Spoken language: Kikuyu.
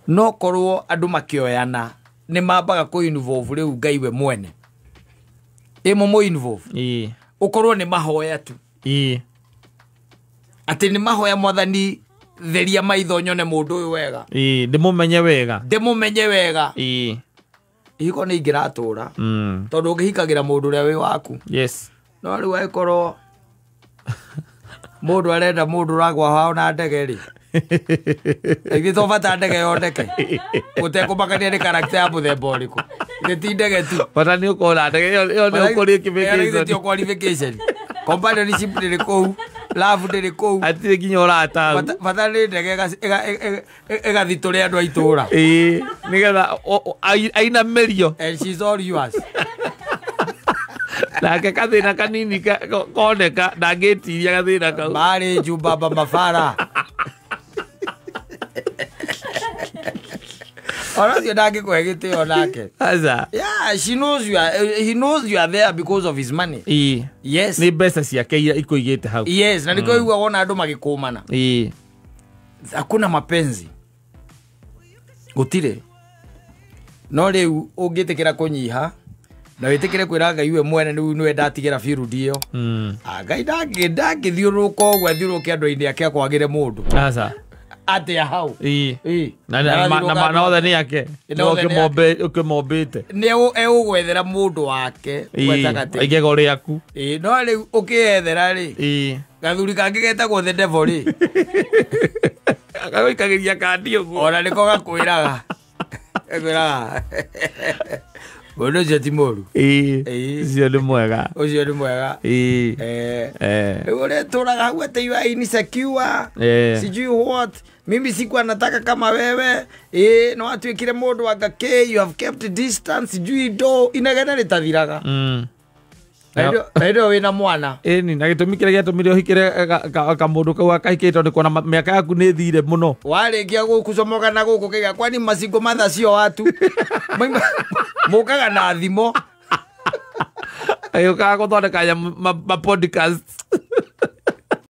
No korwo andũ makĩoyana nĩ mambaga kũ involve rĩu Ngai we mwene ĩmo mũ involve. Ũkorwo nĩ mahoya tu. Atĩ nĩ mahoya mwathani theria maitho nyone mũndũ ũyũ wega. Ndĩmũmenye wega. Ndĩmũmenye wega. Ihiko nĩ ingĩratũra. Tondũ ũngĩhikagĩra mũndũ ũrĩa wĩ waku. Yes. No rĩu angĩkorwo mũndũ arenda mũndũ ũragwa hao na ndege rĩ. Ithuĩ to bata ndege yoneke. Gũtekũmakania nĩ character ya mũthemba ũrĩkũ. Ithuĩ ti ndege tu. Bata nĩ ũkorwo na ndege ĩyo nĩ ũkũrĩ ti qualification. Companionship ndĩrĩ kũu. Love ndĩrĩ kũu. Hatirĩ nginya ũrata. Bata nĩ ndege ĩgathitũre andũ a itũũra. Nĩgetha ainamĩrio. And she's all yours. Nake kathĩna kanini koneka ndangĩtiria gathĩna kau. Marĩ njubaba mabara. Ona ũcio ndangĩkũhe gĩtĩo nake. Aca. Yeah, she knows you are, he knows you are there because of his money. Yes. Nĩ mbeca ciake iria ikũigĩte hau. Yes, na nĩkĩo ũiguaga wona andũ magĩkũmana. Hakuna mapenzi. Gũtirĩ. No rĩu ũngĩtĩkĩra kũnyiha na wĩtĩkĩre kwĩra Ngai we mwene rĩu nĩwe ndatigĩra field ĩyo. Ngai ndangĩthiũrũrũka ũguo athiũrũrũke andũ-inĩ ake akwagĩre mũndũ. Aca. Atĩa hau. Na othe nĩ ake. Ũkĩmombĩte. Nĩ egũgwethera mũndũ wake gatagatĩ. Igego rĩaku. No rĩu ũkĩyethera rĩ. Gathuri kangĩ getagwo the devil rĩ. Gagũikagĩria kandi ũguo. Ona nĩko gakwĩraga. Gakwĩraga. Mũndũ ũcio ti mũru. Ũcio nĩ mwega. Ũcio nĩ mwega. Rĩu ũrĩa tũraga hau atĩ you are insecure. Sijui what. Mimi sikuwa nataka kama wewe. No atuĩkire mũndũ wa gake, you have kept distance, sijui do inegene rĩtathiraga. Na hĩndĩ ĩyo wĩna mwana. Ĩni na gĩtũmi kĩrĩa gĩatũmire ũhikĩre kamũndũ kau akahikĩte nĩ kuona mĩaka yaku nĩ ĩthire mũno. Warĩkia gũcomoka na gũkũ kĩga kwani macingo matha cio watu. Mũkaga na thimo. Agĩũkaga gũthondeka ma podcast.